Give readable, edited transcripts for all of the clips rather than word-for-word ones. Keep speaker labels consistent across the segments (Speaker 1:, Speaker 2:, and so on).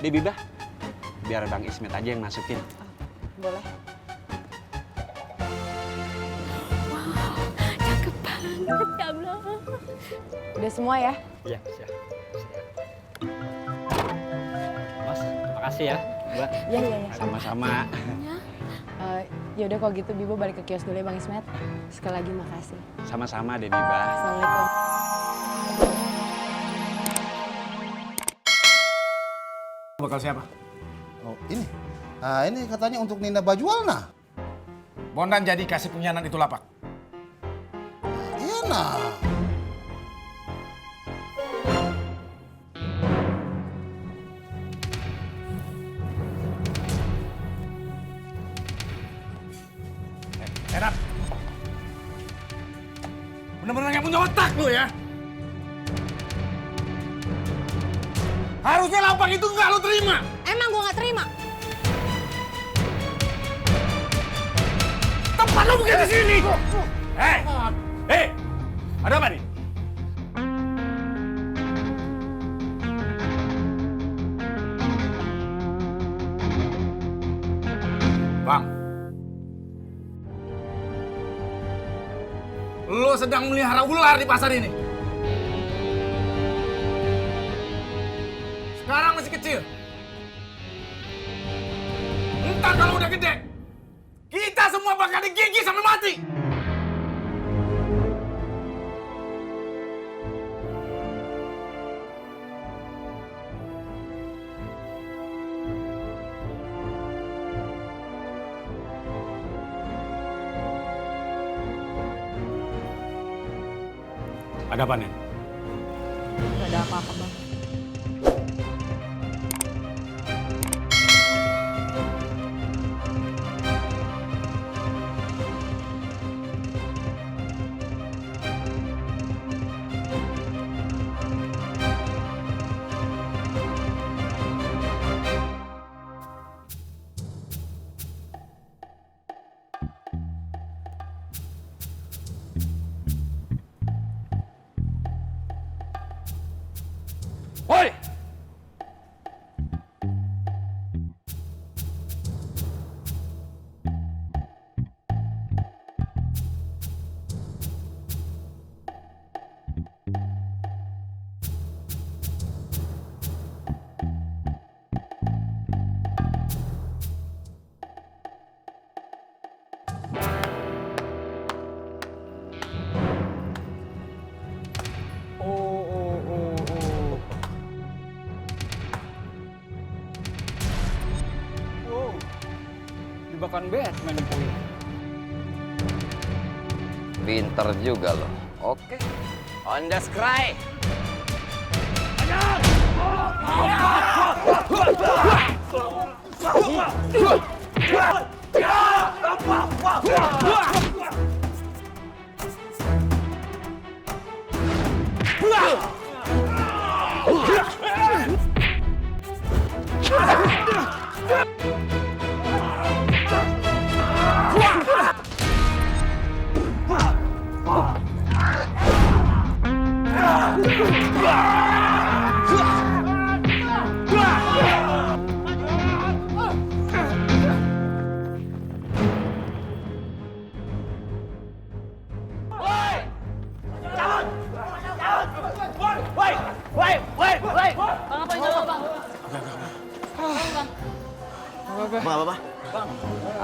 Speaker 1: Bibah, biar Bang Ismet aja yang masukin.
Speaker 2: Boleh.
Speaker 3: Cakep banget, ya Allah.
Speaker 2: Udah semua ya?
Speaker 1: Iya, siap. Mas, makasih ya, Mbak.
Speaker 2: Iya.
Speaker 1: Sama-sama.
Speaker 2: Ya udah kalau gitu Bibo balik ke kios dulu ya Bang Ismet. Sekali lagi makasih.
Speaker 1: Sama-sama deh, Bibah.
Speaker 2: Assalamualaikum.
Speaker 4: Bakal siapa?
Speaker 5: Oh, ini. Nah, ini katanya untuk Nina Bajualna.
Speaker 4: Bondan jadi kasih pengkhianat itu lapak.
Speaker 5: Iya, nah.
Speaker 4: Erat. Bener-bener nggak punya otak lu ya. Harusnya lapak itu nggak lu terima.
Speaker 3: Emang gua nggak terima.
Speaker 4: Tempat lu bukan di sini. Hei, ada apa nih? Bang, lu sedang melihara ular di pasar ini. Sekarang masih kecil. Ntar kalau udah gede, kita semua bakal digigit sampai mati. Ada apa nih?
Speaker 2: Gak ada apa-apa Bang.
Speaker 4: Woi!
Speaker 1: Jebakan Batman itu.
Speaker 6: Pinter juga loh. Oke. On the scry.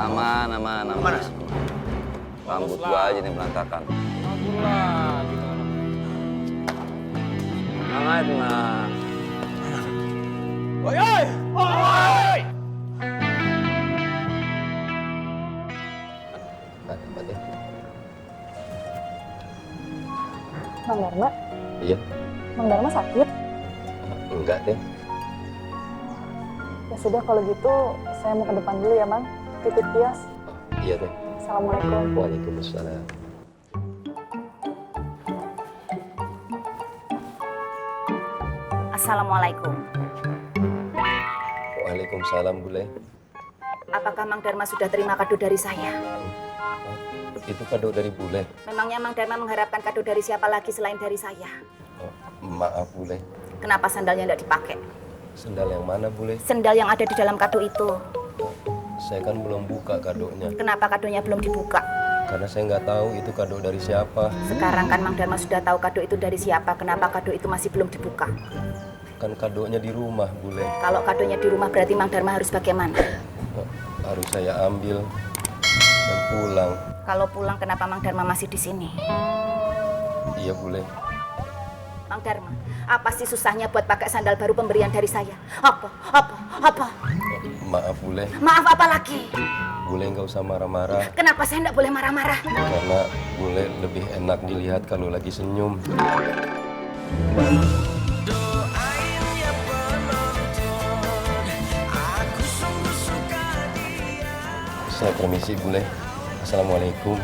Speaker 6: Aman. Rambut gua aja nih berantakan. Hangat, nah.
Speaker 4: Woi!
Speaker 2: Bang Dharma?
Speaker 6: Iya.
Speaker 2: Bang Dharma sakit?
Speaker 6: Enggak, Teh.
Speaker 2: Ya sudah kalau gitu saya mau ke depan dulu ya Bang. Titip kios.
Speaker 6: Iya, Teh.
Speaker 2: Assalamualaikum.
Speaker 6: Waalaikumsalam.
Speaker 3: Assalamualaikum.
Speaker 6: Waalaikumsalam, Bule.
Speaker 3: Apakah Mang Dharma sudah terima kado dari saya?
Speaker 6: Itu kado dari Bule.
Speaker 3: Memangnya Mang Dharma mengharapkan kado dari siapa lagi selain dari saya?
Speaker 6: Maaf, Bule.
Speaker 3: Kenapa sandalnya tidak dipakai?
Speaker 7: Sendal yang mana, Bule?
Speaker 3: Sendal yang ada di dalam kado itu.
Speaker 7: Saya kan belum buka kadonya.
Speaker 3: Kenapa kadonya belum dibuka?
Speaker 7: Karena saya nggak tahu itu kado dari siapa.
Speaker 3: Sekarang kan Mang Darma sudah tahu kado itu dari siapa. Kenapa kado itu masih belum dibuka?
Speaker 7: Kan kadonya di rumah, Bule.
Speaker 3: Kalau kadonya di rumah berarti Mang Darma harus bagaimana?
Speaker 7: Harus saya ambil dan pulang.
Speaker 3: Kalau pulang kenapa Mang Darma masih di sini?
Speaker 7: Iya, Bule.
Speaker 3: Mang Darma, apa sih susahnya buat pakai sandal baru pemberian dari saya? Apa?
Speaker 7: Maaf, Bule.
Speaker 3: Maaf apa lagi?
Speaker 7: Bule nggak usah marah-marah.
Speaker 3: Kenapa saya nggak boleh marah-marah?
Speaker 7: Karena Bule lebih enak dilihat kalau lagi senyum. Saya permisi, Bule. Assalamualaikum.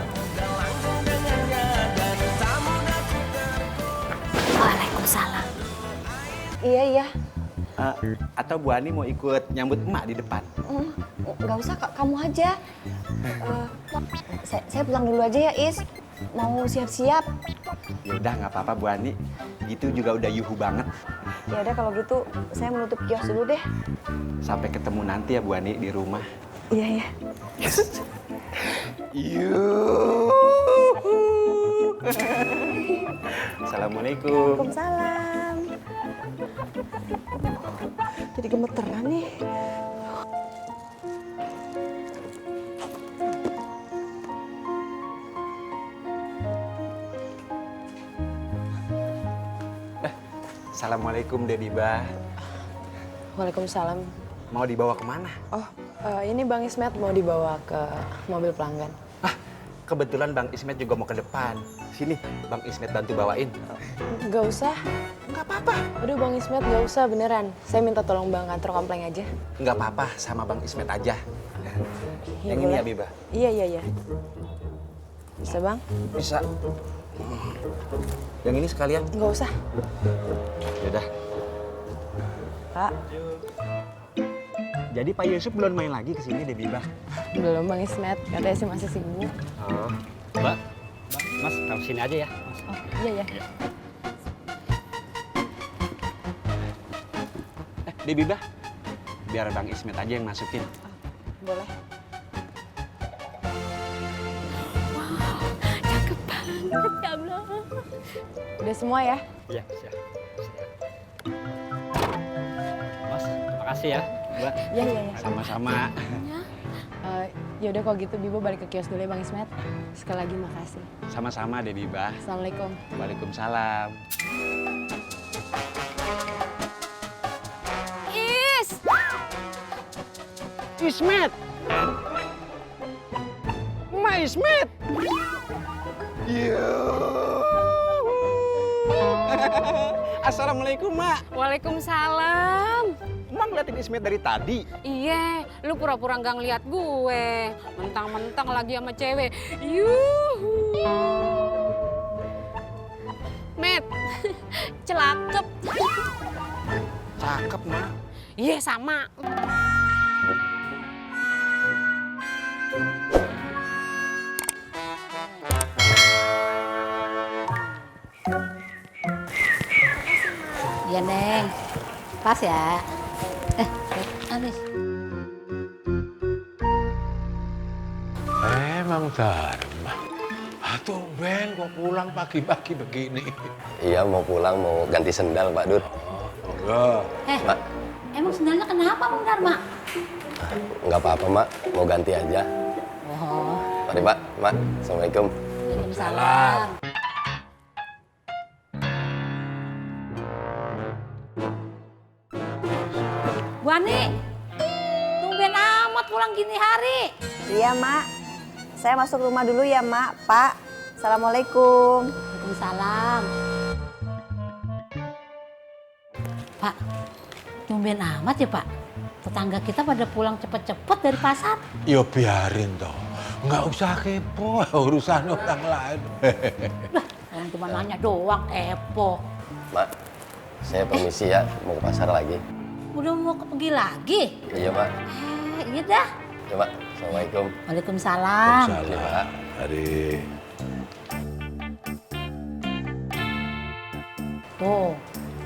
Speaker 3: Waalaikumsalam.
Speaker 2: Iya.
Speaker 1: Atau Bu Ani mau ikut nyambut emak di depan?
Speaker 2: Nggak usah, kamu aja. Saya pulang dulu aja ya, Is. Mau siap-siap.
Speaker 1: Ya udah nggak apa-apa Bu Ani. Gitu juga udah yuhu banget.
Speaker 2: Ya udah kalau gitu, saya menutup kios dulu deh.
Speaker 1: Sampai ketemu nanti ya Bu Ani di rumah.
Speaker 2: Iya.
Speaker 1: Assalamualaikum.
Speaker 2: Waalaikumsalam. Jadi gemeteran nih.
Speaker 1: Assalamualaikum Dediba.
Speaker 2: Waalaikumsalam.
Speaker 1: Mau dibawa kemana?
Speaker 2: Oh, ini Bang Ismet mau dibawa ke mobil pelanggan.
Speaker 1: Kebetulan Bang Ismet juga mau ke depan. Sini, Bang Ismet bantu bawain.
Speaker 2: Nggak usah.
Speaker 1: Nggak apa-apa.
Speaker 2: Aduh Bang Ismet, nggak usah beneran. Saya minta tolong Bang kantor kompleng aja.
Speaker 1: Nggak apa-apa, sama Bang Ismet aja.
Speaker 2: Ya,
Speaker 1: Yang
Speaker 2: boleh.
Speaker 1: ini ya, Biba?
Speaker 2: Iya. Bisa Bang?
Speaker 1: Bisa. Yang ini sekalian?
Speaker 2: Nggak usah.
Speaker 1: Yaudah.
Speaker 2: Pak.
Speaker 1: Jadi Pak Yusuf belum main lagi ke sini, Dediba?
Speaker 2: Belum Bang Ismet, katanya sih masih sibuk.
Speaker 1: Oh. Mbak, Mas, taruh sini aja ya. Mas.
Speaker 2: Oh, iya.
Speaker 1: Dediba, biar Bang Ismet aja yang masukin.
Speaker 2: Boleh.
Speaker 3: Cakep banget ya Allah.
Speaker 2: Udah semua ya?
Speaker 1: Iya, siap. Mas, makasih ya, Mbak.
Speaker 2: Iya.
Speaker 1: Sama-sama.
Speaker 2: Ya udah kalau gitu Bibo balik ke kios dulu ya Bang Ismet. Sekali lagi makasih.
Speaker 1: Sama-sama, Dediba.
Speaker 2: Assalamualaikum.
Speaker 1: Waalaikumsalam. Ismet! Ma Ismet! Assalamualaikum, Mak.
Speaker 8: Waalaikumsalam.
Speaker 1: Emang ngeliatin Ismet dari tadi?
Speaker 8: Iya, lu pura-pura nggak ngeliat gue. Mentang-mentang lagi sama cewek. Yuhu. Met, celakep.
Speaker 1: Cakep, Mak.
Speaker 8: Iya, sama.
Speaker 9: Iya, Neng. Pas ya. Anis.
Speaker 10: Mang Darma. Tumben kok pulang pagi-pagi begini.
Speaker 7: Iya, mau pulang, mau ganti sendal, Pak Dur.
Speaker 10: Enggak.
Speaker 7: Mak,
Speaker 9: Emang sendalnya kenapa, Bang Darma?
Speaker 7: nggak apa-apa, Mak. Mau ganti aja.
Speaker 9: Oh,
Speaker 7: Mari, Pak. Mak, Assalamualaikum.
Speaker 9: Waalaikumsalam. Bu Ani, tumben amat pulang gini hari.
Speaker 11: Iya, Mak. Saya masuk rumah dulu ya, Mak. Pak, Assalamualaikum.
Speaker 9: Waalaikumsalam. Pak, tumben amat ya, Pak. Tetangga kita pada pulang cepet-cepet dari pasar.
Speaker 10: Ya biarin toh. Nggak usah kepo urusan orang lain.
Speaker 9: Lah, orang cuma nanya doang, kepo.
Speaker 7: Mak, saya permisi ya. Mau ke pasar lagi.
Speaker 9: Udah mau pergi lagi?
Speaker 7: Iya, Mak.
Speaker 9: Iya dah.
Speaker 7: Ya, Mak. Assalamualaikum.
Speaker 9: Waalaikumsalam.
Speaker 7: Iya, Pak.
Speaker 10: Hari.
Speaker 9: Tuh,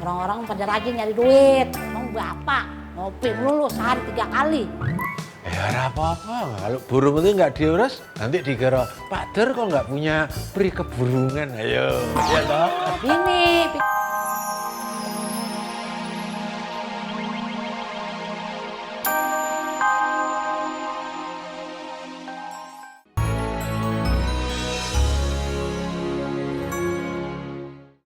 Speaker 9: Orang-orang pada rajin nyari duit. Emang bapak ngopi melulu sehari 3 kali.
Speaker 10: Ya ora apa-apa, kalau burung itu nggak diurus, nanti dikira Pak Dur kok nggak punya peri keburungan, ayo. Iya toh?
Speaker 9: Ini